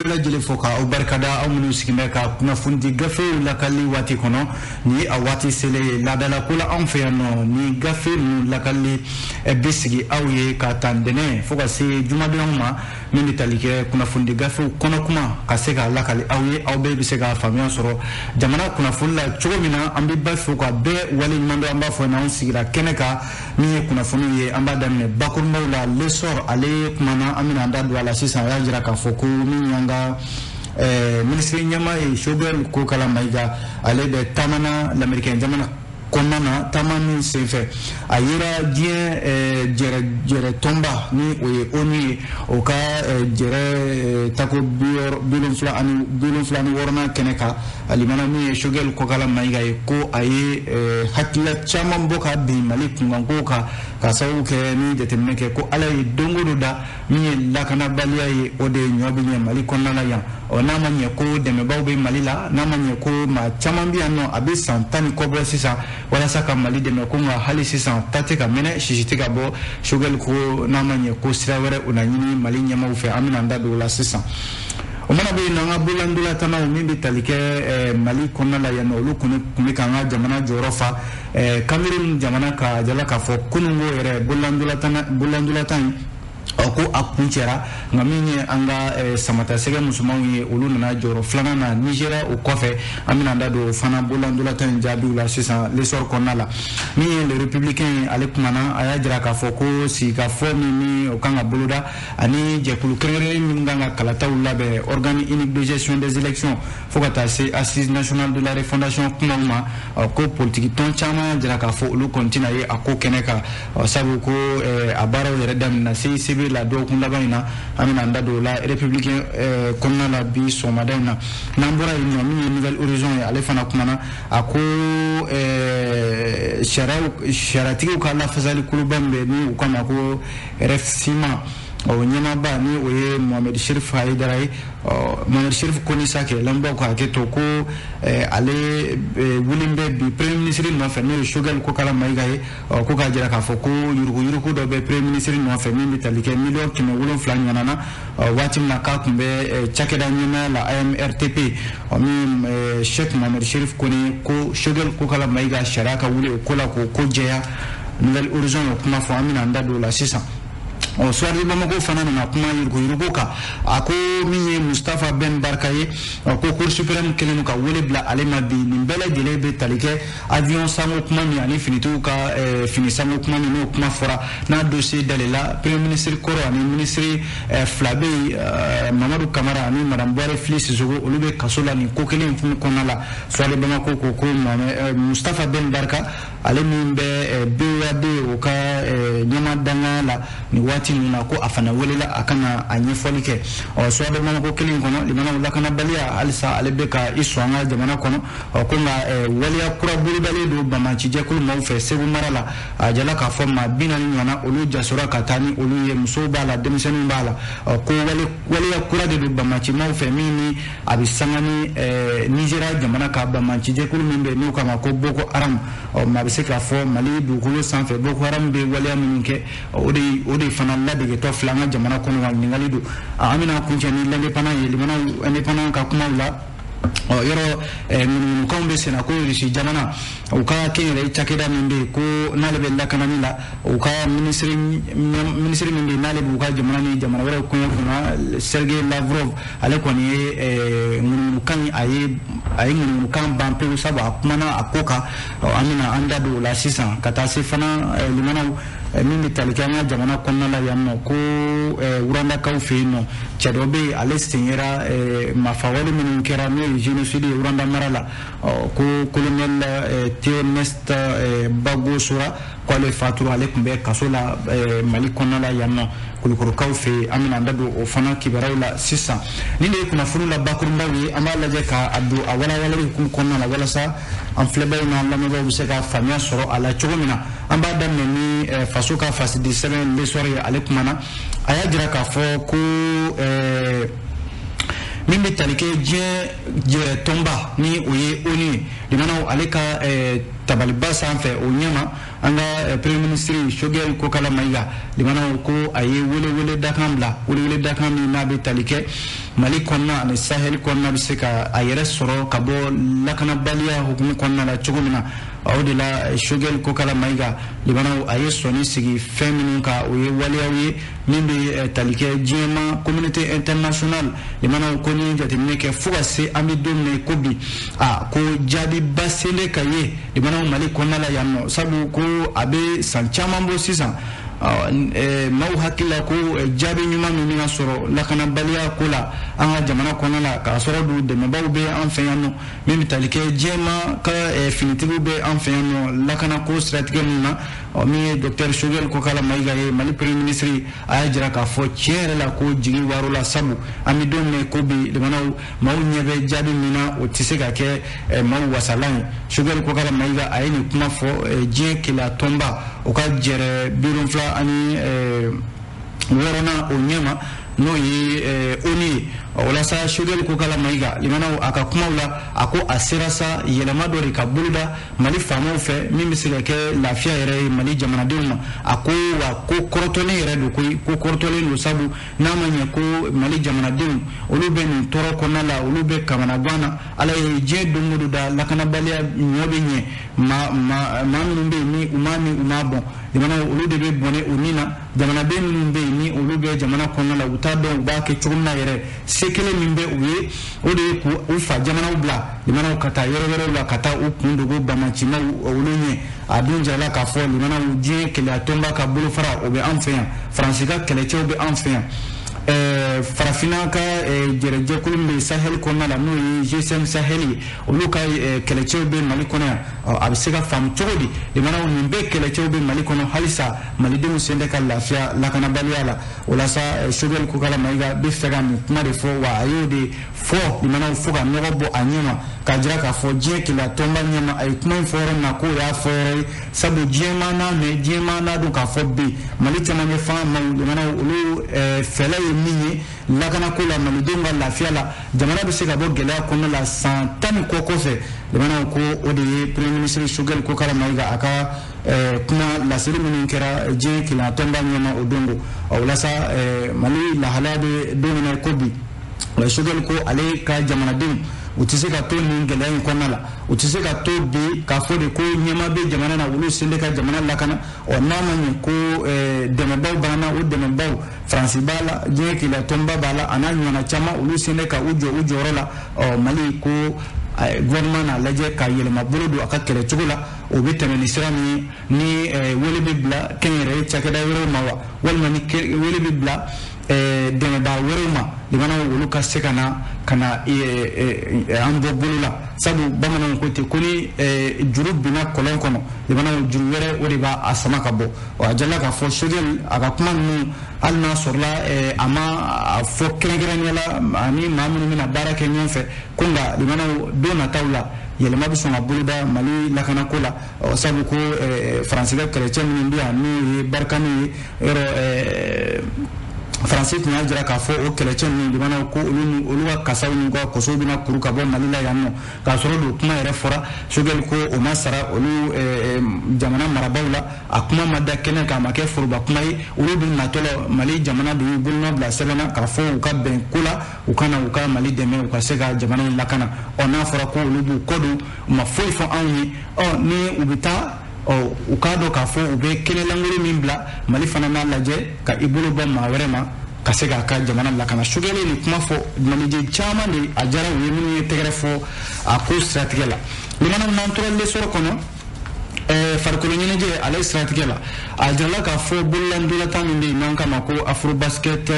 Lajɛlen fo ka aw barikada, aw minnu sigilen bɛ ka kunnafoni gafew lakali waati kɔnɔ. Ni a waati selen ye laadala ko la anw fɛ yan nɔ, ni gafe ninnu lakali bɛ sigi aw ye ka ta ntɛnɛn fo ka se jumadonyaw ma, min bɛ tali kɛ kunnafoni gafew kɔnɔ kuma ka se k'a lakali aw ye, aw bɛɛ bɛ se ka faamuya sɔrɔ jamana kunnafoni la cogo min na. An bɛ ba fo ka bɛɛ wale ɲuman dɔn. An b'a fɔ n'anw sigira kɛnɛ kan, min ye kunnafoniw ye, an b'a daminɛ bakurunbaw la. L'Essor, ale kumana, an bɛna an da don a la sisan. A y'a jira k'a fɔ ko min y'an ka minisiri ɲɛmaa ye, Choguel Kokala Maïga, ale bɛ taama na lamɛrikɛn jamana kɔnɔna na. Taama min senfɛ, a yera diɲɛ jɛrɛ jɛrɛ tɔnba ni o ye ONU ye, o ka jɛrɛ tako 76nan kɛnɛ kan. Alimana min ye Choguel Kokala Maïga ye, ko a ye hakilila caman bɔ ka bin Mali kunkanko kan, ka sababu kɛ ni jateminɛ kɛ ko Ala ye don o don da min ye lakanabaliya ye, o de ye ɲɔ bɛ ɲɛ Mali kɔnɔna la yan. Ɔ, n'a ma ɲɛ ko dɛmɛbaw bɛ Mali la, n'a ma ɲɛ ko maa caman bɛ yan nɔ, a bɛ san 10 ni kɔ bɔ sisan walasa ka Mali dɛmɛ, ko nka hali sisan ta tɛ ka mɛnɛ, sisi tɛ ka bɔ. Choguel ko n'a ma ɲɛ ko sira wɛrɛ o na ɲini Mali ɲɛmaaw fɛ. An bɛna an da don o la sisan. O mana bɛ yen nɔ, an ka bololandolatanaw min bɛ tali kɛ Mali kɔnɔna la yan nɔ, olu kɔni tun bɛ k'an ka jamana jɔyɔrɔ fa Cameroun jamana ka jala k'a fɔ kununko yɛrɛ bololandolatan in, ɔ, ko a kun cɛra. Nka min ye an ka samatasɛgɛ musomanw ye, olu nana jɔyɔrɔ filanan na Nigéria o kɔfɛ. An bɛna an da don o fana bololandolatan in jaabiw la sisan L'Essor kɔnɔna la. Min ye Le Républicain ye, ale kumana, a y'a jira k'a fɔ ko sigikafɔ min ni o kan ka boloda ani jɛkulu kɛrɛnkɛrɛnnen min kan ka kalataw labɛn, organe unique de gestion des élections, fo ka taa se assise nationale de la refondation kumaw ma, ko politiki tɔn caman y'a jira k'a fɔ olu kɔni tɛna ye a ko kɛnɛ kan, sabu ko a baaraw yɛrɛ daminɛna CICB la dɔgɔkun laban in na. An bɛna an da don o la Républicain kɔnɔna la bi sɔgɔmada in na. N'an bɔra yen nɔ, min ye Nouvel Horizon ye, ale fana kumana, a ko sariyatigiw ka lafasali kuluba min bɛ ni u kama ko RFSIMA, o ɲɛmaaba ni o ye Mohamed Chérif Haïdara ye, Mohamed Chérif Konissa kɛ, lamɛnbaaw ka hakɛ to, ko ale wulilen bɛ bi premier ministre nɔfɛ, n'o ye Choguel Kokala Maïga ye, ko k'a jira k'a fɔ ko yuruguyurugu dɔ bɛ premier ministre nɔfɛ min bɛ tali kɛ miliyɔn 700 ɲɔgɔnna na, waati min na k'a tun bɛ cakɛda ɲɛmaaya la AMRTP. Min Cheikh Mohamed Chérif Kone ko Choguel Kokala Maïga sariya ka wuli o ko la k'o ko jɛya. Nouvel Horizon y'o kuma fɔ, an bɛna an da don o la sisan. Ɔ, Soir de Bamako fana nana kuma yuruguyurugu kan. A ko min ye Mustapha Ben Barka ye, ko Cour suprême kɛlen don ka wele bila ale ma bi. Nin bɛɛ lajɛlen bɛ tali kɛ avion sanko kuma min ani finitigiw ka fini sanko kuma min n'o kuma fɔra, n'a dossier dalela premier ministre kɔrɔ ani ministre fila bɛ yen, Mamadu Kamara ani madame Buware Fili Sisoko, olu bɛ kaso la nin ko kelen in kɔnɔna la. Soir de Bamako ko ko Mustapha Ben Barka, ale min bɛ BOAD o ka ɲɛma dangaya la nin waati ninnu na, ko a fana welela a kana a ɲɛfɔli kɛ. Ɔ, Soir de Bamako kelen kɔnɔ, limanaw, lakanabaliya halisa ale bɛ ka i sɔn an ka jamana kɔnɔ. Ɔ, ko nka waleya kura bolodalen don banbaacijɛkulu maaw fɛ Segu mara la. A jala k'a fɔ maa 40 ɲɔgɔnna, olu jasora ka taa ni olu ye, musow b'a la, denmisɛnninw b'a la. Ɔ, ko waleya kura de don banbaacimaw fɛ min ni a bɛ sanga ni Nigéria jamana ka banbaacijɛkulu min bɛ yen n'u k'a ma ko Boko Haram. Ɔ, maa bɛ se k'a fɔ Mali dugukolo sanfɛ, Boko Haram bɛ waleya minnu kɛ, o de fana ladegetɔ filɛ an ka jamana kɔnɔ wa? Ɲininkali don. An bɛna kuncɛ ni L'Indépendant ye. Limanaw, Indépendant ka kumaw la, ɔ, yɔrɔ ŋunuŋunukanw bɛ senna ko Rusi jamana u ka kɛnyɛrɛye cakɛda min bɛ yen ko n'ale bɛ lakanani la, u ka minisiri min bɛ yen n'ale b'u ka jamana ni jamana wɛrɛw koɲɛ kunna, Sergei Lavrov, ale kɔni ye ŋunuŋunukan, a ye ŋunuŋunukan ban pewu, sabu a kumana a ko kan. An bɛna an da don o la sisan ka taa se fana limanaw min bɛ tali kɛ an ka jamana kɔnɔna la yan nɔ, ko Rwandakaw fɛ yen nɔ, cɛ dɔ bɛ yen, ale sen yera mafawale minnu kɛra n'o ye génocide ye Rwanda mara la, ko colonel Théoneste Bagosora, k'ale fatura, ale tun bɛ kaso la Mali kɔnɔna la yan nɔ, Kulukorokaw fɛ yen. An bɛna an da don o fana kibaruyaw la sisan. Nin de ye kunnafoniw la bakurunbaw ye. An b'a lajɛ ka a don a walawalali hukumu kɔnɔna la walasa an filɛbaw n'an lamɛnbaaw bɛ se ka faamuya sɔrɔ a la cogo min na. An b'a daminɛ ni faso ka fasidi sɛbɛn L'Essor ye. Ale kumana, a y'a jira k'a fɔ ko min bɛ tali kɛ diɲɛ jɛrɛ tɔnba ni o ye ONU ye, limanaw, ale ka tabaliba sanfɛ o ɲɛma An ka premier ministre Choguel Kokalla Maïga limanaw ko a ye wele dakan bila, wele dakan min n'a bɛ tali kɛ Mali kɔnɔna ani Sahel kɔnɔna bɛ se ka a yɛrɛ sɔrɔ ka bɔ lakanabaliya hukumu kɔnɔna la cogo min na. O de la Choguel Kokalla Maïga limanaw a ye sɔnni sigi fɛn minnu kan, o ye waleyaw ye min bɛ tali kɛ diɲɛma communauté internationale limanaw ko ni jateminɛ kɛ fo ka se an bɛ don min na ko bi, a ko jaabiba selen ka ye limanaw Mali kɔnɔna la yan nɔ, sabu ko a bɛ san caman bɔ sisan. Maaw hakili la ko jaabi ɲuman min bɛna sɔrɔ lakanabaliya ko la an ka jamana kɔnɔna la, k'a sɔrɔ dun dɛmɛbaaw bɛ an fɛ yan nɔ, min bɛ tali kɛ diɲɛma ka finitigiw bɛ an fɛ yan nɔ lakanako siratigɛ min na. Min ye docteur Choguel Kokalla Maïga ye, Mali premier ministre, a y'a jira k'a fɔ tiɲɛ yɛrɛ la ko jigi war'o la, sabu an bɛ don min ko bi limanaw maaw ɲɛ bɛ jaabi min na, o tɛ se ka kɛ maaw wasalan ye. Choguel Kokalla Maïga a ye nin kuma fɔ diɲɛ keleya tɔnba o ka jɛrɛ 76nan o ɲɛma, n'o ye ONU ye. Walasa Choguel Kokalla Maïga limanaw a ka kumaw la, a ko a sera sa yɛlɛma dɔ de ka boloda Mali faamaw fɛ min bɛ se ka kɛ lafiya yɛrɛ ye Mali jamanadenw ma. A ko wa ko kɔrɔtɔlen yɛrɛ don koyi, ko kɔrɔtɔlen don, sabu n'a ma ɲɛ ko Mali jamanadenw olu bɛ nin tɔɔrɔ kɔnɔna la, olu bɛ kamanagan na. Ala ye diɲɛ don o don da lakanabaliya ɲɔ bɛ ɲɛ maa minnu bɛ yen ni u ma min u ma bɔn, jamana olu de bɛ bɔnɛ u ni na. Jamanaden minnu bɛ yen ni olu bɛ jamana kɔnɔna la, u t'a dɔn u b'a kɛ cogo min na yɛrɛ, se kelen min bɛ u ye o de ye k'u fa jamanaw bila limanaw ka taa yɔrɔ wɛrɛw la, ka taa u kun dogo bamacimaw olu ɲɛ. A dun jirala k'a fɔ limanaw diɲɛ keleya tɔnba ka bolofara o bɛ an fɛ yan, Faransi ka kɛlɛcɛw bɛ an fɛ yan, farafinna ka jɛrɛjɛkulu min bɛ Sahel kɔnɔna la n'o ye GSM Sahel ye, olu ka kɛlɛcɛw bɛ Mali kɔnɔ yan. A bɛ se ka faamu cogo di limanaw nin bɛɛ kɛlɛcɛw bɛ Mali kɔnɔ, halisa malidenw sen tɛ ka lafiya lakanabaliya la. O la sa Choguel Kokalla Maïga bɛ fɛ ka nin kuma de fɔ, wa a y'o de fɔ limanaw fo ka nɔgɔ bɔ a ɲɛma, k'a jira k'a fɔ diɲɛ keleya tɔnba ɲɛma. A ye kuma in fɔ yɔrɔ min na k'o y'a fɔ yɔrɔ ye, sabu diɲɛmaa n'a mɛn, diɲɛmaa n'a dɔn k'a fɔ bi Mali caman bɛ fan maaw limanaw olu fɛlɛ ye min ye lakanako la, malidenw ka lafiya la, jamana bɛ se ka bɔ gɛlɛya kɔnɔna la san 10 ni kɔ kɔfɛ. Limanaw ko o de ye premier ministre Choguel Kokalla Maïga a ka kuma laseli minnu kɛra diɲɛ keleya tɔnba ɲɛma o don. O la sa Mali lahalaya bɛ don min na ko bi, Choguel ko ale ka jamanadenw u tɛ se ka to nin gɛlɛya in kɔnɔna la, u tɛ se ka to bi k'a fɔ de ko ɲɛma bɛ jamana na, olu sen tɛ ka jamana lakana. Ɔ n'a ma ɲɛ ko dɛmɛbaw b'an na, o dɛmɛbaw Faransi b'a la, diɲɛ keleya tɔnba b'a la, a n'a ɲɔgɔnna caman, olu sen tɛ ka u jɔ u jɔyɔrɔ la. Ɔ Mali ko gouvernement n'a lajɛ ka yɛlɛma bolo don a ka kɛlɛcogo la, o bɛ tɛmɛ ni sira min ye, ni wele bɛ bila kɛnyɛrɛye cakɛda wɛrɛw ma wa, walima ni wele bɛ bila dɛmɛbaa wɛrɛw ma, limanaw olu ka se ka na an bɔ bolo la. Sabu bamananw ko ten ko ni juru binna kɔlɔn kɔnɔ, limanaw juru wɛrɛ o de b'a a sama ka bɔ. A jala k'a fɔ Choguel a ka kuma ninnu, hali n'a sɔrɔla a ma a fɔ kɛrɛnkɛrɛnnenya la ani maa minnu bɛna baara kɛ ɲɔgɔn fɛ, ko nka limanaw don nataw la yɛlɛma bɛ sɔn ka boloda Mali lakanako la, sabu ko Faransi ka kɛlɛcɛ minnu bɛ yan n'o ye Barikani ye yɔrɔ, Faransi tun y'a jira k'a fɔ o kɛlɛcɛ ninnu limanaw ko olu ka kasaw n'u ka kɔsow bɛna kuru ka bɔ Mali la yan nɔ, k'a sɔrɔ don kuma yɛrɛ fɔra Choguel ko o ma sara olu jamana marabaaw la, a kuma ma da kɛnɛ kan, a ma kɛ foroba kuma ye. Olu dun natɔ la Mali jamana de y'u bolonɔ bila sɛbɛn na k'a fɔ u ka bɛn ko la, u ka na u ka Mali dɛmɛ u ka se ka jamana in lakana. Ɔ n'a fɔra ko olu b'u kɔ don, u ma foyi fɔ anw ye, ɔ ni u bɛ taa u k'a dɔn k'a fɔ u bɛ kɛnɛlankolon min bila, Mali fana n'a lajɛ ka i bolo bɔ maa wɛrɛ ma ka se k'a ka jamana lakana. Choguel ye nin kuma fɔ, maliden caman de a diyara u ye minnu ye tɛgɛrɛ fɔ a ko siratigɛ la. Limanaw n'an tora lesɔrɔ kɔnɔ, farikolo ɲɛnajɛ ale siratigɛ la, a jirala k'a fɔ bololandolatan min bɛ yen n'an kama ko afrobasket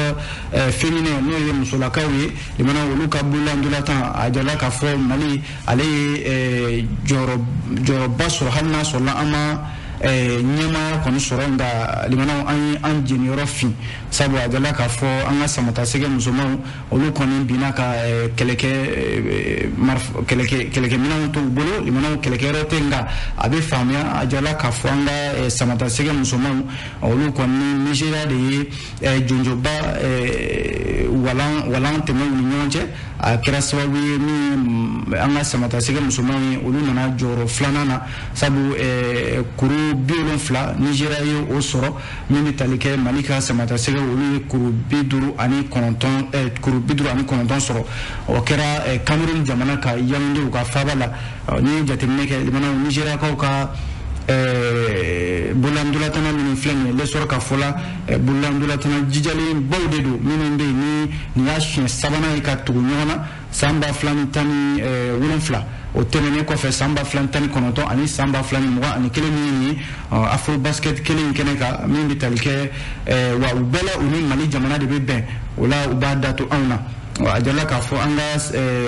féminin, n'o ye musolakaw ye, limanaw olu ka bololandolatan, a jirala k'a fɔ Mali ale ye jɔyɔrɔba sɔrɔ, hali n'a sɔrɔla an ma ɲɛmaaya kɔni sɔrɔ, nka limanaw an ye an jeniyɔrɔ fin, sabu a jirala k'a fɔ an ka samatasɛgɛ musomanw olu kɔni binna ka kɛlɛkɛminɛnw t'u bolo, limanaw kɛlɛkɛyɔrɔ tɛ, nka a bɛ faamuya a jirala k'a fɔ an ka samatasɛgɛ musomanw olu kɔni Nigéria de ye jonjoba walan tɛmɛ u ni ɲɔgɔn cɛ. A kɛra sababu ye min an ka samatasɛgɛ musomanw ye, olu nana jɔyɔrɔ filanan na, sabu kuru 70 Nigéria ye o sɔrɔ min bɛ tali kɛ Mali ka samatasɛgɛ olu ye kuru 59 kuru 59 sɔrɔ. O kɛra Cameroun jamana ka Yaoundé u ka faaba la. N'i ye jateminɛ kɛ limanaw Nigériakaw ka bololandolatana minnu filɛ nin ye L'Essor ka fɔ la, bololandolatana jijalenbaw de don minnu bɛ yen ni nin y'a siɲɛ sabanan ye ka tugu ɲɔgɔn na san 2017, o tɛmɛnen kɔfɛ san 2019 ani san 2021 min ye Afro Basket kelen in kɛnɛ kan min bɛ tali kɛ, wa u bɛɛ la u ni Mali jamana de bɛ bɛn o la, u b'a da to anw na. A jalala k'a fɔ an ka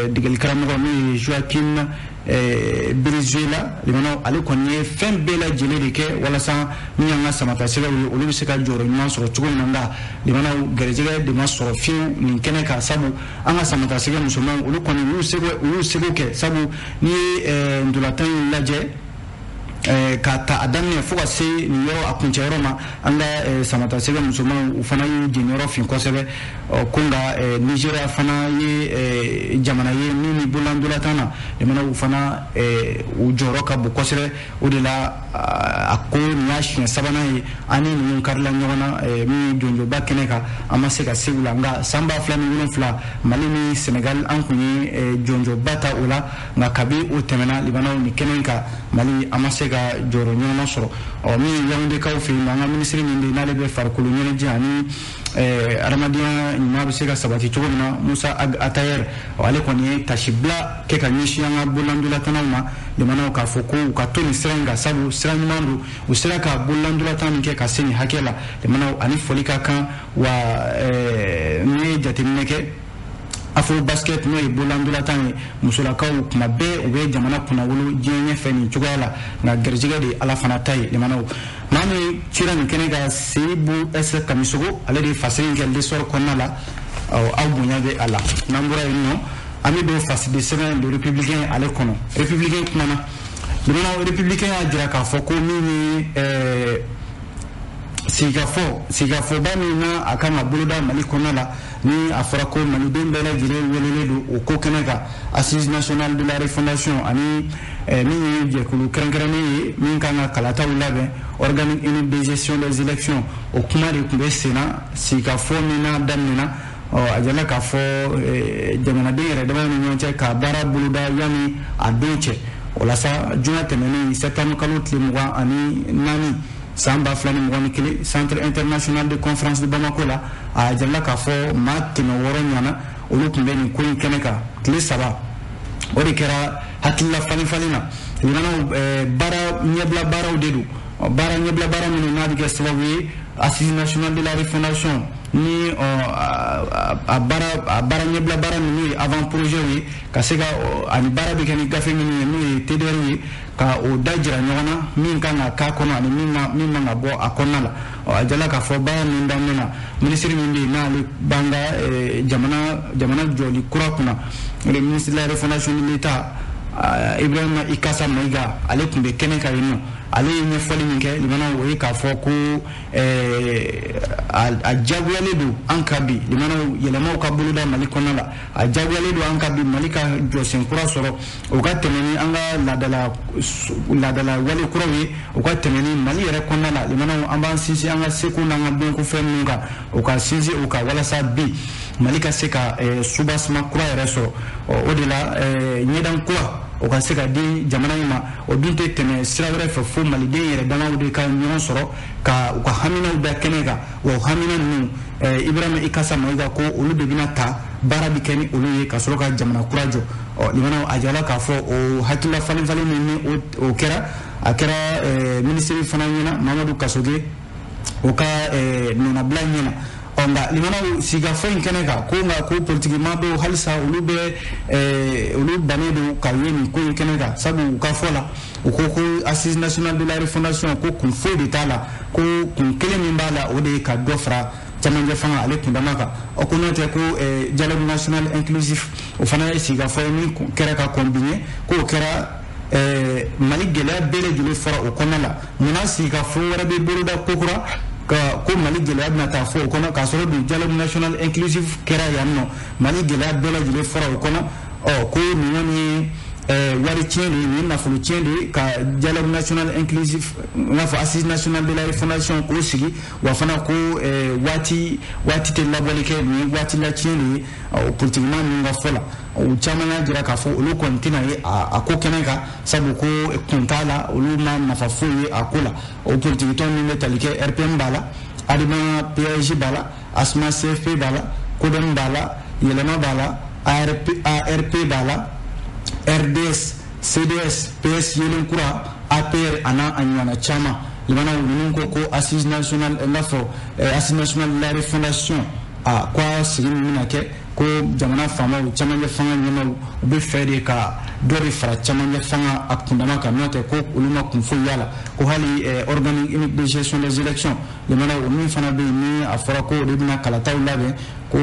degeli karamɔgɔ min ye Joaquim Brizuela limanaw, ale kɔni ye fɛn bɛɛ lajɛlen de kɛ walasa min y'an ka samatasɛgɛw ye olu bɛ se ka jɔyɔrɔ ɲuman sɔrɔ cogo min na. Nka limanaw gɛrɛjɛgɛ de ma sɔrɔ fiyewu nin kɛnɛ kan, sabu an ka samatasɛgɛ musomanw olu kɔni u y'u seko kɛ, sabu n'i ye ntolantan in lajɛ ka ta a daminɛ fo ka se nin yɔrɔ a kuncɛyɔrɔ ma, an ka samatasɛgɛ musomanw u fana y'u jeniyɔrɔ fin kosɛbɛ. Ko nka Nigéria fana ye jamana ye min ni bololandolantan na limanaw fana u jɔyɔrɔ ka bon kosɛbɛ. O de la a ko nin y'a siɲɛ sabanan ye an ni ninnu karila ɲɔgɔn na min ye jɔnjɔnba kɛnɛ kan, an ma se ka se u la. Nka san 2007 Mali ni Sénégal an kun ye jɔnjɔnba ta o la, nka kabi o tɛmɛna limanaw nin kɛnɛ in kan Mali an ma se ka jɔyɔrɔ ɲɛnama sɔrɔ. Ɔ min ye Yaoundékaw fɛ yen, an ka minisiri min bɛ yen n'ale bɛ farikolo ɲɛnajɛ ani adamadenya ɲuman bɛ se ka sabati cogo min na, Musa Atayer, ale kɔni ye tasibila kɛ ka ɲɛsin an ka bololandolatanaw ma limanaw, k'a fɔ ko u ka to nin sira in kan, sabu sira ɲuman don. U sera ka bololandolatan min kɛ ka se nin hakɛ la limanaw, ani foli ka kan. Wa n'i ye jateminɛ kɛ Afro Basket n'o ye bololandolatan ye, musolakaw tuma bɛɛ u bɛ jamana kunnawolo diɲɛ ɲɛfɛ nin cogoya la, nka gɛrɛjɛgɛ de ye Ala fana ta ye limanaw. Maa min cira nin kɛnɛ kan, Seyibu S Kamisogo, ale de ye fasiri in kɛ L'Essor kɔnɔna la. Aw bonya bɛ a la. N'an bɔra yen nɔ, an bɛ don fasidi sɛbɛn de Républicain ale kɔnɔ. Républicain kumana limanaw, Républicain y'a jira k'a fɔ ko min ye sigikafɔba min na a kan ka boloda Mali kɔnɔna la, ni a fɔra ko maliden bɛɛ lajɛlen welelen don o ko kɛnɛ kan, Assise nationale de la refondation, ani min ye jɛkulu kɛrɛnkɛrɛnnen ye min kan ka kalataw labɛn, organe unique de gestion des élections, o kuma de tun bɛ sen na sigikafɔ min n'a daminɛna. A jala k'a fɔ jamanaden yɛrɛ dama ni ɲɔgɔn cɛ ka baara boloda yanni a don cɛ. O la sa, juma tɛmɛnen septembre kalo tile 24 san 2021, Centre international de conférence de Bamako la, a jirala k'a fɔ maa 600 ɲɔgɔnna olu tun bɛ nin ko in kɛnɛ kan tile 3. O de kɛra hakilila falen falen na limanaw, baara ɲɛbila baaraw de don, baara ɲɛbila baara minnu n'a bɛ kɛ sababu ye Assise nationale de la refondation ni a baara ɲɛbila baara ninnu ye avant projet ye, ka se ka ani baara bɛ kɛ ni gafe minnu ye n'o ye TDR ye, ka o da jira ɲɔgɔn na min kan ka k'a kɔnɔ ani min man ka bɔ a kɔnɔna la. A jala k'a fɔ baara min daminɛ na, minisiri min bɛ yen n'ale b'an ka jamana jɔli kura kunna, o de ministre de la refondation de l'État, Ibrahima Ikasa Mayiga, ale tun bɛ kɛnɛ kan yen nɔ. Ale ye ɲɛfɔli min kɛ limanaw, o ye k'a fɔ ko a diyagoyalen don an ka bi limanaw yɛlɛmaw ka boloda Mali kɔnɔna la, a diyagoyalen don an ka bi Mali ka jɔsen kura sɔrɔ, o ka tɛmɛ ni an ka laadala wale kuraw ye, o ka tɛmɛ ni Mali yɛrɛ kɔnɔna la limanaw an b'an sinsin an ka seko n'an ka dɔnko fɛn minnu kan, o ka sinsin o kan walasa bi Mali ka se ka soubassement kura yɛrɛ sɔrɔ. O de la ɲɛdan kura o ka se ka di jamana in ma, o dun tɛ tɛmɛ sira wɛrɛ fɛ fo maliden yɛrɛ damaw de ka ɲɔgɔn sɔrɔ ka u ka haminaw da kɛnɛ kan. Wa o hamina ninnu, Ibrahima Ikasa Mayiga ko olu de bɛna ta baara bɛ kɛ ni olu ye ka sɔrɔ ka jamana kura jɔ. Ɔ limanaw, a jala k'a fɔ o hakilila falen falen min ni o kɛra, a kɛra minisiri fana ɲɛna, Mamadu Kasoge, o ka nɔnabila ɲɛna. Ɔ nka limanaw, sigikafɔ in kɛnɛ kan ko nka ko politikima dɔw halisa olu bɛ olu bannen don ka ye nin ko in kɛnɛ kan, sabu u ka fɔ la u ko ko Assise nationale de la refondation ko kun foyi de t'a la, ko kun kelen min b'a la o de ye ka dɔ fara camancɛ fanga ale kundama kan. Ɔ ko n'o tɛ ko dialogue national inclusif, o fana ye sigikafɔ ye min kɛra ka kɔn bi ɲɛ, k'o kɛra Mali gɛlɛya bɛɛ lajɛlen fɔra o kɔnɔna la. Munna sigikafɔ wɛrɛ bɛ boloda kokura ka ko Mali gɛlɛya bɛna taa fɔ o kɔnɔ, k'a sɔrɔ dun dialogue national inclusif kɛra yan nɔ, Mali gɛlɛya bɛɛ lajɛlen fɔra o kɔnɔ? Ɔ ko nin kɔni ye wari tiɲɛ de ye, nin ye nafolo tiɲɛ de ye ka dialogue national inclusif, n b'a fɔ assise nationale de la refondation k'o sigi. Wa fana ko waati tɛ labɔli kɛ, nin ye waati la tiɲɛ de ye. Politikima ninnu ka fɔ la, u caman y'a jira k'a fɔ olu kɔni tɛna ye a ko kɛnɛ kan, sabu ko kun t'a la, olu ma nafa foyi ye a ko la. O politikitɔn min bɛ tali kɛ RPM b'a la, ADEMA PAG b'a la, ASMA CFP b'a la, CODEM b'a la, Yɛlɛma b'a la, ARP b'a la, RDS, CDS, PS Yelenkura, APR ana a ɲɔgɔnna caman. Limanaw ninnu ko assise nationale, n b'a fɔ assise nationale de la refondation, a ko a sigi min bɛna kɛ, ko jamana faamaw, camancɛ fanga ɲɛmaaw, u bɛ fɛ de ka dɔ de fara camancɛ fanga a kundama kan, n'o tɛ ko olu ma kun foyi y'a la. Ko hali organe unique de gestion des élections, limanaw o min fana bɛ yen ni a fɔra ko o de bɛna kalataw labɛn, ko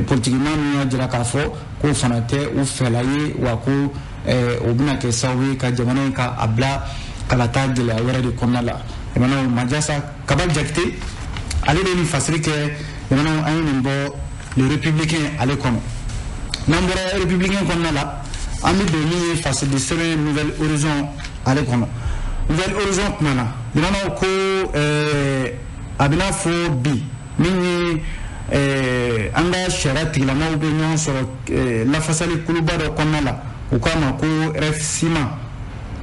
politikima min y'a jira k'a fɔ k'o fana tɛ u fɛla ye, wa ko o bɛna kɛ sababu ye ka jamana in ka a bila kalata gɛlɛya wɛrɛ de kɔnɔna la. Limanaw Majasa Kaba Jakite ale de ye nin fasiri kɛ. Limanaw an ye nin bɔ Le Républicain ale kɔnɔ. N'an bɔra Républicain kɔnɔna la, an bɛ don min ye fasiri sɛbɛn Nouvelle Horizon ale kɔnɔ. Nouvelle Horizon kumana, limanaw ko a bɛna fɔ bi min ye an ka sariya tigilamaw bɛ ɲɔgɔn sɔrɔ lafasali kuluba dɔ kɔnɔna la, u k'a ma ko RFSIMA.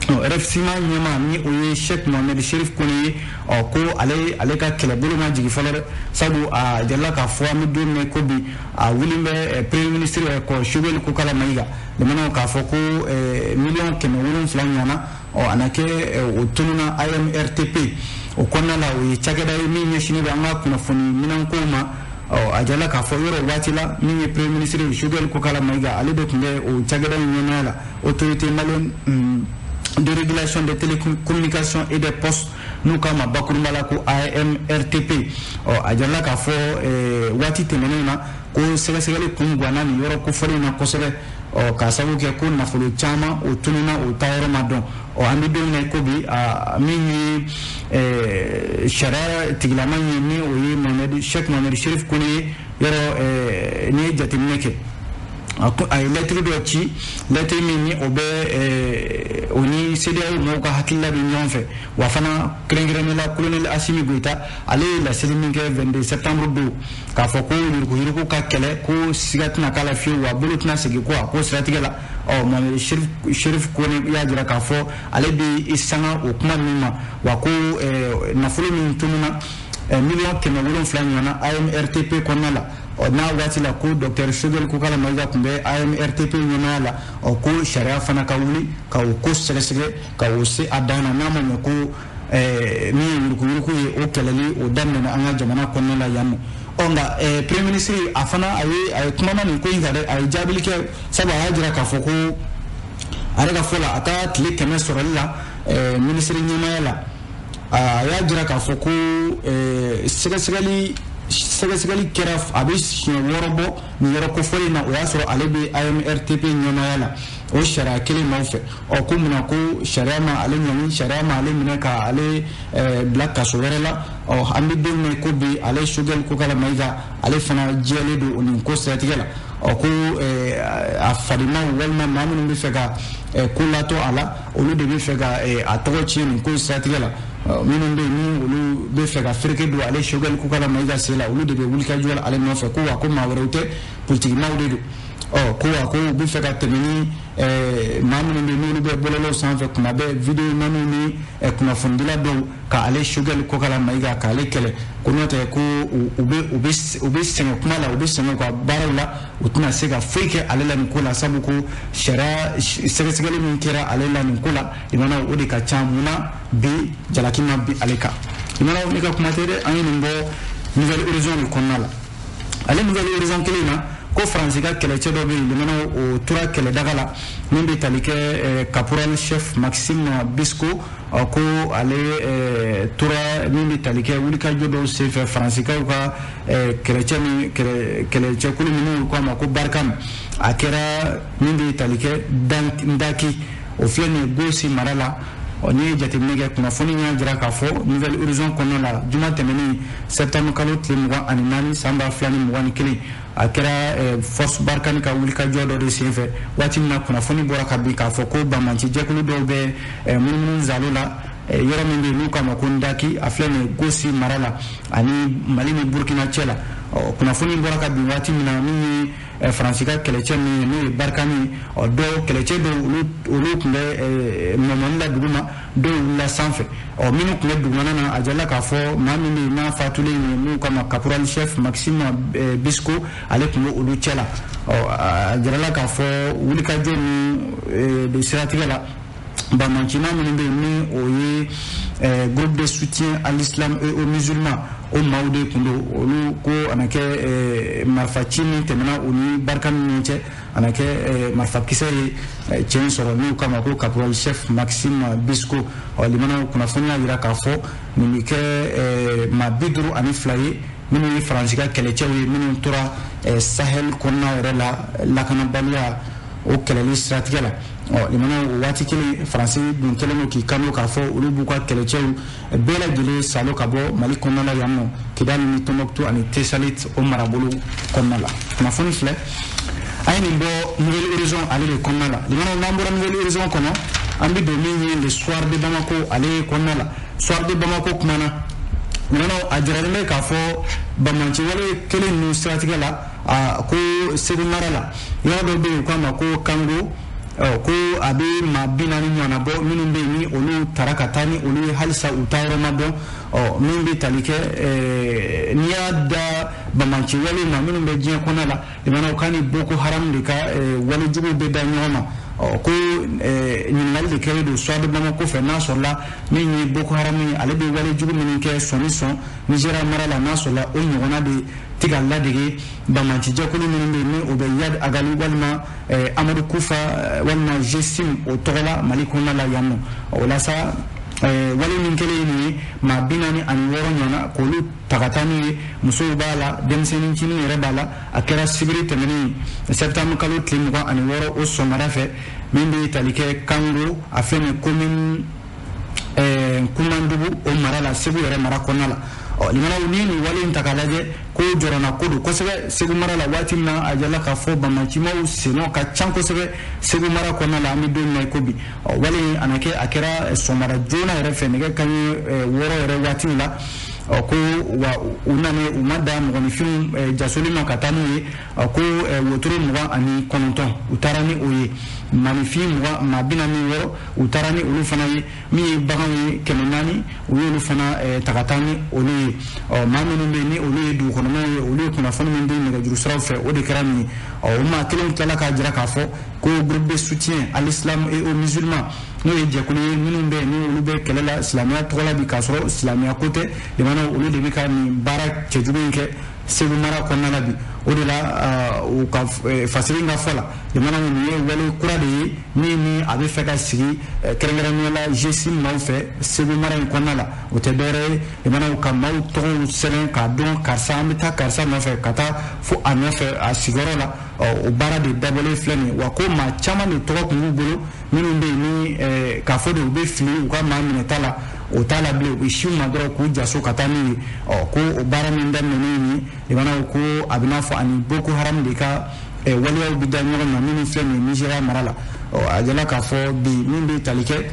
RFSIMA ɲɛmaa ni o ye Cheikh Mohamed Cherif Kone ye, ko ale ka kɛlɛbolo ma jigin fɔlɔ dɛ, sabu a jalila k'a fɔ an bɛ don min ko bi a wulilen bɛ premier ministre yɛrɛ kɔ Choguel Kokalla Maïga. Limanaw k'a fɔ ko miliyɔn 700 ɲɔgɔnna, a na kɛ o tununa AMRTP o kɔnɔna la. O ye cakɛda ye min ɲɛsinnen bɛ an ka kunnafoni minɛnkow ma. A jalila k'a fɔ yɔrɔ waati la min ye premier ministre Choguel Kokalla Maïga, ale de tun bɛ o cakɛda in ɲɛmaaya la, autorité malienne de régulation des télécommunications et des postes, n'u k'a ma bakurunba la ko AMRTP. A jalila k'a fɔ waati tɛmɛnenw na ko sɛgɛsɛgɛli kun ganna nin yɔrɔ kofɔlen na kosɛbɛ, k'a sababu kɛ ko nafolo caman o tununna, o taayɔrɔ ma dɔn. An bɛ don min na ko bi, min ye sariya tigilama ye ni o ye Cheikh Mohamed Cherif Kone ye, yɔrɔ n'i ye jateminɛ kɛ, a ye lɛtiri dɔ ci, lɛtiri min ni o bɛ o ni CEDEAO mɔgɔw ka hakilila bɛ ɲɔgɔn fɛ. Wa fana kɛrɛnkɛrɛnnenya la colonel Assimi Goïta, ale ye laseli min kɛ 22 septembre don, k'a fɔ ko yuruguyurugu ka kɛlɛ, ko siga tɛna k'a la fiyewu, wa bolo tɛna segin ko a ko siratigɛ la. Mohamed Cherif Kone y'a jira k'a fɔ ale bɛ i sanga o kuma ninnu ma, wa ko nafolo min tununna miliyɔn 700 ɲɔgɔnna AMRTP kɔnɔna la, n'a waati la ko docteur Choguel Kokalla Maïga tun bɛ AMRTP ɲɛmaaya la, ko sariya fana ka wuli ka o ko sɛgɛsɛgɛ ka o se a dan na, n'a ma ɲɛ ko min ye yuruguyurugu ye o kɛlɛli o daminɛna an ka jamana kɔnɔna la yan nɔ. Nka premier ministre a fana a ye kumana nin ko in kan dɛ, a ye jaabili kɛ, sabu a y'a jira k'a fɔ ko ale ka fɔ la a ka tile 100 sɔrɔli la ministre ɲɛmaaya la, a y'a jira k'a fɔ ko sɛgɛsɛgɛli kɛra a bɛ siɲɛ 6 bɔ nin yɔrɔ kofɔlen na, o y'a sɔrɔ ale bɛ AMRTP ɲɛmaaya la, o sariya kelen nɔfɛ. Ko munna ko sariya ma ale ɲangi, sariya ma ale minɛ ka ale bila kaso wɛrɛ la. An bɛ don min ko bi, ale Choguel Kokalla Maïga ale fana jɛlen don nin ko siratigɛ la. Ko a farimaw walima maa minnu bɛ fɛ ka ko latɔ a la, olu de bɛ fɛ ka a tɔgɔ tiɲɛ nin ko siratigɛ la. Minnu bɛ yen ni olu bɛ fɛ ka fereke don ale Choguel Kokalla Maïga sen la, olu de bɛ wulikajɔ la ale nɔfɛ, ko wa ko maa wɛrɛw tɛ, politikimaw de don. Ko wa ko u bɛ fɛ ka tɛmɛ ni maa minnu bɛ yen n'olu bɛ bɔlɔlɔw sanfɛ kuma bɛɛ, vidéo maniw ni kunnafonidila dɔw ka ale Choguel Kokalla Maïga k'ale kɛlɛ, ko n'o tɛ ko u bɛ sɛgɛn kuma la, u bɛ sɛgɛn u ka baaraw la, u tɛna se ka foyi kɛ ale la nin ko la, sabu ko sariya sɛgɛsɛgɛli min kɛra ale la nin ko la, limanaw o de ka ca. Munna bi jalaki ma bi ale kan? Limanaw ne ka kuma tɛ dɛ, an ye nin bɔ Nouvelle Horizon de kɔnɔna la. Ale Nouvelle Horizon kelen na, ko Faransi ka kɛlɛcɛ dɔ bɛ yen, limanaw o tora kɛlɛdaga la min bɛ tali kɛ caporal chef Maxime Bisco, ko ale tora min bɛ tali kɛ wulikajɔ dɔw senfɛ Faransikaw ka kɛlɛcɛkulu minnu k'a ma ko Barkhane, a kɛra min bɛ tali kɛ Ndaki, o filɛ nin ye Gosi mara la. N'i ye jateminɛ kɛ, kunnafoni y'a jira k'a fɔ Nouvelle Horizon kɔnɔna la, juma tɛmɛnen, septembre kalo tile 24 san 2021, a kɛra Force Barkhane ka wulikajɔ dɔ de senfɛ, waati min na kunnafoni bɔra ka bin k'a fɔ ko banbanci jɛkulu dɔw bɛ munumunu zalo la, yɔrɔ min bɛ yen n'u k'a ma ko Ndaki, a filɛ nin ye Gosi mara la ani Mali ni Burukina cɛ la. Kunnafoni bɔra ka bin waati min na, min ye Faransi ka kɛlɛcɛ min ye, n'o ye Barkhane ye, dɔw kɛlɛcɛ dɔw olu tun bɛ mɔmɔni la duguma, dɔw wulila sanfɛ. Minnu tun bɛ dugumana na, a jirala k'a fɔ maa min bɛ yen n'a fatulen ye, n'u k'a ma caporal chef Maxime Bisco, ale tun bɛ olu cɛ la. A jirala k'a fɔ wulikajɔ min de siratigɛ la, banbancima minnu bɛ yen ni o ye groupe de soutien à l'islam et aux musulmans, o maaw de tun don. Olu ko a na kɛ marifaci min tɛmɛna u ni Barkhane ni ɲɔgɔn cɛ, a na kɛ marifakisɛ ye cɛ in sɔrɔ, n'u k'a ma ko caporal chef Maxime Bisco. Limanaw, kunnafoni y'a jira k'a fɔ nin bɛ kɛ maa 52 ye minnu ye Faransi ka kɛlɛcɛw ye, minnu tora Sahel kɔnɔna yɛrɛ la lakanabaliya o kɛlɛli siratigɛ la. Limanaw, o waati kelen, Faransi dun kɛlen don k'i kanto k'a fɔ olu b'u ka kɛlɛcɛw bɛɛ lajɛlen salo ka bɔ Mali kɔnɔna la yan nɔ, Kidali ni Tɔnbɔkutu ani Tesalit o marabolo kɔnɔna la. Kunnafoni filɛ, an ye nin bɔ Nouvelle Horizon ale de kɔnɔna la. Limanaw, n'an bɔra Nouvelle Horizon kɔnɔ, an bɛ don min ye Le Soir de Bamako ale kɔnɔna la. Soir de Bamako kumana, limanaw, a jiralen bɛ k'a fɔ banbanci wale kelen ninnu siratigɛ la, a ko Segu mara la, yɔrɔ dɔ bɛ yen u k'a ma ko Kango, ko a bɛ maa 40 ɲɔgɔnna bɔ, minnu bɛ yen ni olu taara ka taa ni olu ye, halisa u taa yɔrɔ ma dɔn. Min bɛ tali kɛ, n'i y'a da banbanci wale ma minnu bɛ diɲɛ kɔnɔ la, limanaw, k'a ni Boko Haram de ka walejuguw bɛ da ɲɔgɔn ma. Ko ɲininkali de kɛlen don Soir de Bamako fɛ, n'a sɔrɔla min ye Boko Haram ye, ale bɛ walejugu minnu kɛ sɔn ni sɔn Nizeriya mara la, n'a sɔrɔla o ɲɔgɔnna de tɛ ka ladege banbanci jɛkulu minnu bɛ yen ni o bɛ Iyad Ag Ghali walima Amadu Kufa walima GSIM o tɔgɔ la Mali kɔnɔna la yan nɔ. O la sa, wale min kɛlen ye nin ye, maa 46 ɲɔgɔnna k'olu ta ka taa n'u ye, musow b'a la, denmisɛnnin ncinin yɛrɛ b'a la. A kɛra sibiri tɛmɛnen, septembre kalo tile 26, o sɔgɔmada fɛ, min bɛ tali kɛ Kango, a filɛ nin ye commune Kumandugu o mara la, Segu yɛrɛ mara kɔnɔna la. Limanaw, n'i ye nin wale in ta k'a lajɛ, ko jɔrɔna ko don kosɛbɛ Segu mara la, waati min na a jirala k'a fɔ banbancimaw sennɔ ka ca kosɛbɛ Segu mara kɔnɔna la an bɛ don min na i ko bi. Wale in a na kɛ, a kɛra sɔgɔmada joona yɛrɛ fɛ, nɛgɛ kanɲɛ 6 yɛrɛ waatiw la. Ko wa u nana, u ma da mɔgɔninfinw jasoli ma ka taa n'u ye, ko wotoro 29 u taara ni o ye, maninfin 20, maa 46 u taara ni olu fana ye, min ye baganw ye 400, u y'olu fana ta ka taa ni olu ye. Maa minnu bɛ yen ni olu ye dugukɔnɔmaw ye, olu ye kunnafoni min di nɛgɛjuru siraw fɛ, o de kɛra nin ye. O maa kelen tilala k'a jira k'a fɔ ko groupe de soutien à l'islam et aux musulmans, n'o ye jɛkulu ye minnu bɛ yen ni olu bɛ kɛlɛ la silamɛya tɔgɔ la bi, k'a sɔrɔ silamɛya ko tɛ, limanaw, olu de bɛ ka nin baara cɛjugu in kɛ Segu mara kɔnɔna la bi. O de la, u ka fasiri ka fɔ la, limanaw, nin ye wale kura de ye min ni a bɛ fɛ ka sigi kɛrɛnkɛrɛnnenya la GSIM maaw fɛ Segu mara in kɔnɔna la. O tɛ dɔwɛrɛ ye, limanaw, ka maaw tɔgɔw sɛbɛn k'a dɔn karisa, an bɛ taa karisa nɔfɛ ka taa fo a nɔfɛ a sigiyɔrɔ la. O baara de dabɔlen filɛ nin ye. Wa ko maa caman de tɔgɔ tun b'u bolo, minnu bɛ yen ni k'a fɔ de u bɛ fili u ka maa minɛta la, o t'a la bilen, u bɛ si u ma dɔrɔn k'u jaso ka taa n'u ye. Ko o baara min daminɛnen nin ye, limanaw, ko a bɛ n'a fɔ ani Boko Haram de ka waleyaw bɛ da ɲɔgɔn ma, minnu filɛ nin ye Nizeriya mara la. A jala k'a fɔ bi, min bɛ tali kɛ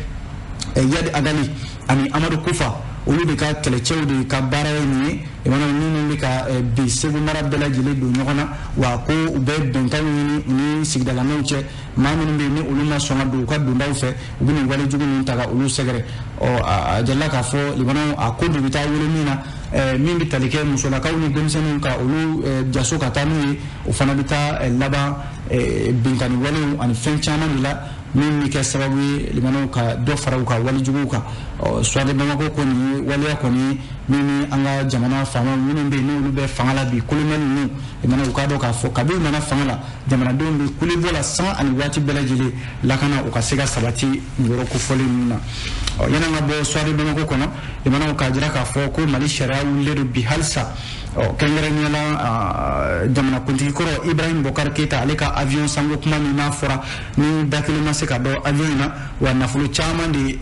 Iyad Ag Ghali ani Amadu Kufa, olu de ka kɛlɛcɛw de ka baara ye nin ye, limanaw, minnu bɛ ka bi Segu mara bɛɛ lajɛlen don ɲɔgɔn na. Wa ko u bɛ bɛnkanw ɲini u ni sigidalamaw cɛ, maa minnu bɛ yen ni olu ma sɔn ka don u ka dondaw fɛ, u bɛ nin wale jugu ninnu ta ka olu sɛgɛrɛ. A jalila k'a fɔ, limanaw, a ko de bɛ taa wolo min na, min bɛ tali kɛ musolakaw ni denmisɛnninw ka olu jaso ka taa n'u ye, o fana bɛ taa laban binkanni walew ani fɛn caman de la, min bɛ kɛ sababu ye, limanaw, ka dɔ fara u ka walejuguw kan. Soir de Bamako ko nin ye waleya kɔni min ni an ka jamana faamaw minnu bɛ yen n'olu bɛ fanga la bi, kolonɛli ninnu, limanaw, u k'a dɔn k'a fɔ kabi u nana fanga la, jamanadenw bɛ kulebɔ la san ani waati bɛɛ lajɛlen, lakana u ka se ka sabati nin yɔrɔ kofɔlen ninnu na. Yanni an ka bɔ Soir de Bamako kɔnɔ, limanaw, k'a jira k'a fɔ ko Mali sariya wulilen don bi halisa. Kɛrɛnkɛrɛnnenya la jamanakuntigi kɔrɔ Ibrahim Boubacar Keita, ale ka avion sanko kuma min n'a fɔra ni da kelen ma se ka dɔn avion in na, wa nafolo caman de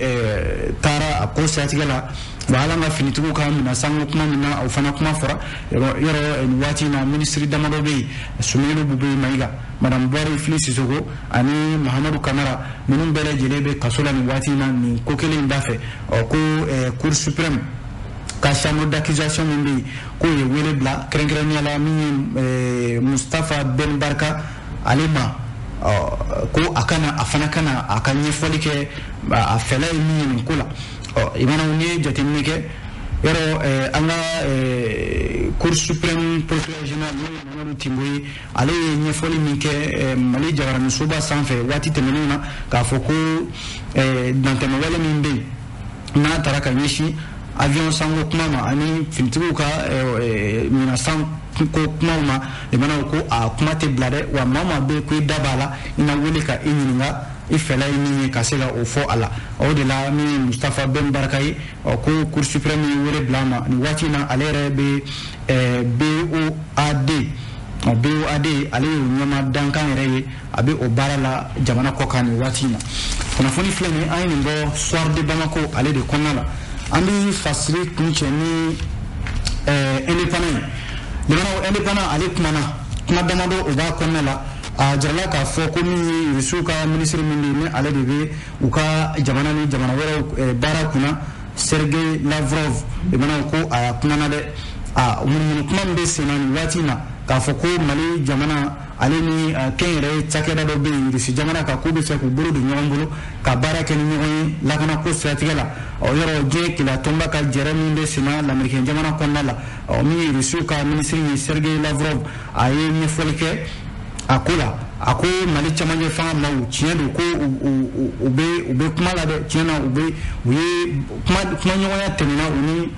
taara a ko siratigɛ la. Wa hali an ka finitigiw ka minɛn sanko kuma min na, o fana kuma fɔra yɔrɔ. Nin waati in na, minisiri damadɔ bɛ yen, Soumeylou Boubèye Maïga, madame Buwari Fili Sissoko ani Mahamadou Kamara, ninnu bɛɛ lajɛlen bɛ kaso la nin waati in na nin ko kelen in da fɛ. Ɔ ko Cour suprême ka chambre d'accusation min bɛ yen, k'o ye wele bila kɛrɛnkɛrɛnnenya la min ye Mustapha Ben Barka ale ma, ko a kana a fana kana a ka ɲɛfɔli kɛ, a fɛla ye min ye nin ko la. Ɔ i mana n'i ye jateminɛ kɛ yɔrɔ, an ka Cour suprême procureur général, n'o ye Mamadou Timbo ye, ale ye ɲɛfɔli min kɛ Mali jabaraninsoba sanfɛ waati tɛmɛnenw na, k'a fɔ ko dantɛmɛwale min bɛ yen n'a taara ka ɲɛsin avion sanko kuma ma ani finitigiw ka minɛn san ko kumaw ma, limanaw ko a kuma tɛ bila dɛ. Wa maa o maa bɛ yen ko i da b'a la, i na wele ka i ɲininka i fɛla ye min ye ka se ka o fɔ a la. O de la min ye Mustapha Ben Barka ye, ɔ ko Cour suprême ye wele bila a ma nin waati in na. Ale yɛrɛ bɛ BOAD, BOAD, ale y'o ɲɛma dankan yɛrɛ ye, a bɛ o baara la jamana kɔ kan nin waati in na. Kunnafoni filɛ nin, an ye nin bɔ Soir de Bamako ale de kɔnɔna la. An bɛ fasiri kuncɛ ni Indépendant ye. Limanaw, Indépendant ale kumana kuma damadɔ o b'a kɔnɔna la. A jirala k'a fɔ ko min ye Rusiw ka minisiri min bɛ yen, ni ale de bɛ u ka jamana ni jamana wɛrɛw baara kunna, Sergei Lavrov, limanaw ko a kumana dɛ. A munumunu kuma min bɛ sen na nin waati in na, k'a fɔ ko Mali jamana ale ni kɛnyɛrɛye cakɛda dɔ bɛ yen Rusi jamana kan, k'u bɛ fɛ k'u bolo don ɲɔgɔn bolo ka baara kɛ ni ɲɔgɔn ye lakanako siratigɛ la. Ɔ yɔrɔ diɲɛ keleya tɔnba ka jɛrɛ min bɛ sen na lamɛrikɛn jamana kɔnɔna la, ɔ min ye Rusiw ka minisiri ye Sergei Lavrov, a ye ɲɛfɔli kɛ a ko la. A ko Mali camancɛ fanga maaw, tiɲɛ don ko u bɛ kuma la dɛ. Tiɲɛ na, u bɛ u ye kumaɲɔgɔnya tɛmɛna u ni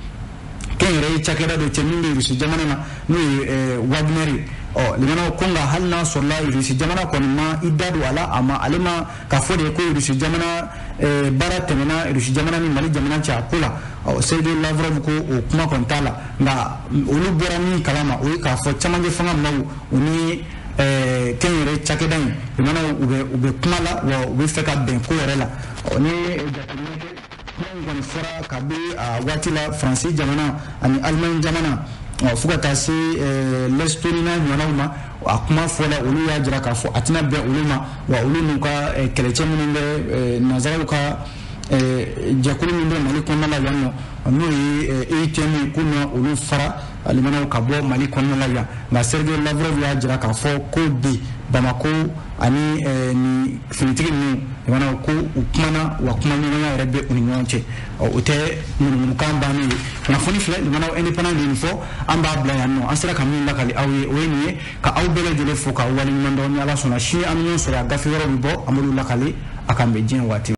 kɛnyɛrɛye cakɛda dɔ cɛ min bɛ Rusi jamana na, n'o ye Wagner ye. Ɔ limanaw ko nka hali n'a sɔrɔla Rusi jamana kɔni ma i da don a la, a ma ale ma k'a fɔ de ko Rusi jamana baara tɛmɛna Rusi jamana ni Mali jamana cɛ a ko la. Ɔ Sergei Lavrov ko o kuma kɔni t'a la, nka olu bɔra min kalama, o ye k'a fɔ camancɛ fanga maaw u ni kɛnyɛrɛye cakɛda in, limanaw, u bɛ kuma la, wa u bɛ fɛ ka bɛn ko yɛrɛ la. Ɔ ni jateminɛ kɛ, kuma in kɔni fɔra kabi a waati la Faransi jamana ani Allemagne jamana, fo ka taa se l'Estonie n'a ɲɔgɔnnaw ma. A kuma fɔla, olu y'a jira k'a fɔ a tɛna bɛn olu ma, wa olu n'u ka kɛlɛcɛ minnu bɛ nanzaraw ka jɛkulu min bɛ Mali kɔnɔna la yan nɔ, n'o ye EUTM ye, k'u na olu fara limanaw ka bɔ Mali kɔnɔna la yan. Nka Sergei Lavrov y'a jira k'a fɔ ko bi Bamako ani nin finitigi ninnu, limanaw, ko u kumana, wa kumaɲɔgɔnya yɛrɛ bɛ u ni ɲɔgɔn cɛ. O tɛ munumunukan bannen ye. Kunnafoni filɛ, limanaw, Indépendant de nin fɔ. An b'a bila yan nɔ. An sera ka min lakali aw ye, o ye nin ye. Ka aw bɛɛ lajɛlen fo k'aw waleɲuman dɔn. Ni Ala sɔnna, sini an bɛ ɲɔgɔn sɔrɔ, a gafe wɛrɛw bɛ bɔ, an b'olu lakali. A k'an bɛn diɲɛ waati.